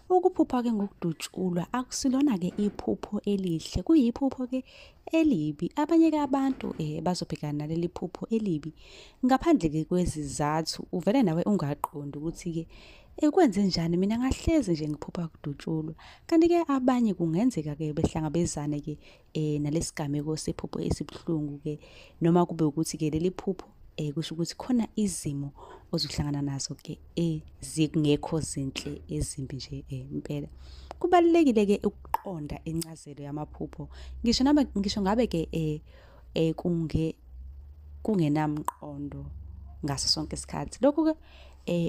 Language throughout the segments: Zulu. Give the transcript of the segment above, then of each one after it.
Ukuphupha-ke ngokudutshulwa akusilona-ke iphupho elihle, kuyiphupho-ke elibi. Abanye-ke abantu bazobhekana naleli phupho elibi ngaphandle-ke kwezizathu, uvele nawe ungaqondi ukuthi-ke kwenzenjani mina ngahlezi nje ngiphupha kudutshulwa. Kanti-ke abanye kungenzeka-ke behlangabezane-ke nalesi gameko sephupho esibuhlungu-ke, noma kube ukuthi-ke leli phupho kusho ukuthi khona izimo ozohlangana nazo-ke ezingekho zinhle, ezimbi nje impela. Kubalulekile-ke ukuqonda incazelo yamaphupho, ngisho noma ngisho ngabe-ke kungenamqondo ngaso sonke isikhathi. Lokhu-ke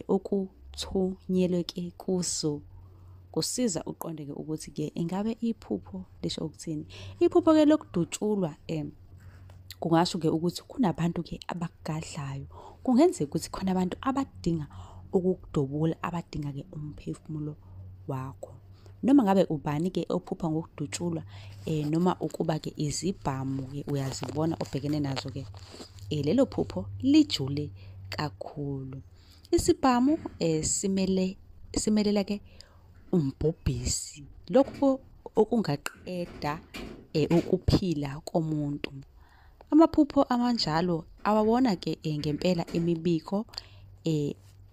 okuthunyelwe-ke kuso kusiza uqonde-ke ukuthi-ke ingabe iphupho lisho ukuthini. Iphupho-ke lokudutshulwa kungasho-ke ukuthi kunabantu-ke abakugadlayo. Kungenzeka ukuthi khona abantu abadinga ukukudubula, abadinga-ke umphefumulo wakho. Noma ngabe ubani-ke ophupha ngokudutshulwa noma ukuba-ke izibhamu-ke uyazibona obhekene nazo-ke, lelo phupho lijule kakhulu. Isibhamu simelela-ke umbhubhisi, lokhu okungaqeda ukuphila komuntu. Amaphupho amanjalo awawona-ke ngempela imibiko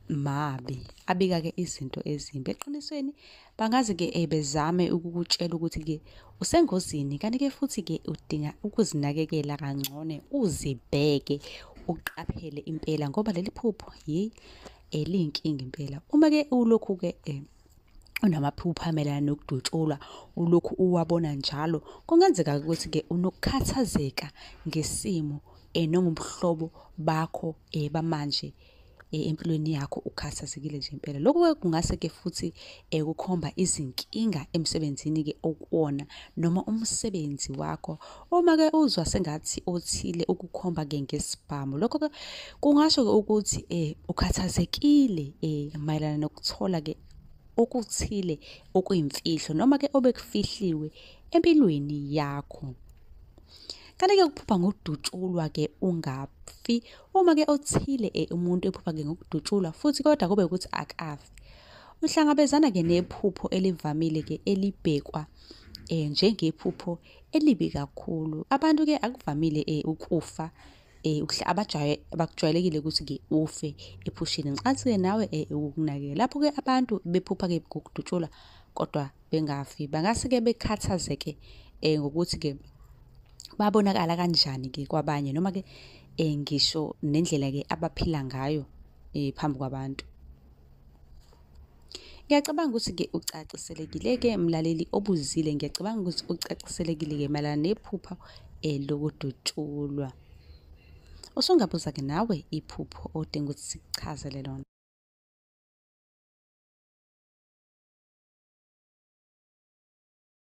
mabi, abika-ke izinto ezimbi. Eqinisweni bangaze-ke bezame ukukutshela ukuthi-ke usengozini, kanti-ke futhi-ke udinga ukuzinakekela kangcono, uzibheke, uqaphele impela ngoba leli phupho yeyi liyinkinga impela. Uma-ke ulokhu-ke unamaphupho amayelana nokudutshulwa, ulokhu uwabona njalo, kungenzeka ukuthi-ke unokukhathazeka ngesimo noma ubuhlobo bakho bamanje empilweni yakho, ukhathazekile nje impela. Lokhu-ke kungase-ke futhi kukhomba izinkinga emsebenzini-ke okuwona noma umsebenzi wakho. Uma-ke uzwa sengathi othile ukukhomba-ke ngesibhamu, lokho-ke kungasho-ke ukuthi ukhathazekile mayelana nokuthola-ke okuthile okuyimfihlo noma-ke obekufihliwe empilweni yakho. Kanti-ke ukuphupha ngokudutshulwa-ke ungafi, uma-ke othile umuntu ephupha-ke ngokudutshulwa futhi kodwa kube ukuthi akafi, uhlangabezana-ke nephupho elivamile-ke elibhekwa njengephupho elibi kakhulu. Abantu-ke akuvamile ukufa, abakujwayelekile ukuthi-ke ufe ephusheni. Ngicathi-ke nawe ukunakekela. Lapho-ke abantu bephupha-ke ngokudutshulwa kodwa bengafi, bangase-ke bekhathazeke ngokuthi-ke babonakala kanjani-ke kwabanye, noma-ke ngisho nendlela-ke abaphila ngayo phambi kwabantu. Ngiyacabanga ukuthi-ke ucaciselekile-ke mlaleli obuzile, ngiyacabanga ukuthi ucaciselekile-ke mayelana nephupho lokudutshulwa. Usungabuza-ke nawe iphupho odinga ukuthi sikuchazele lona.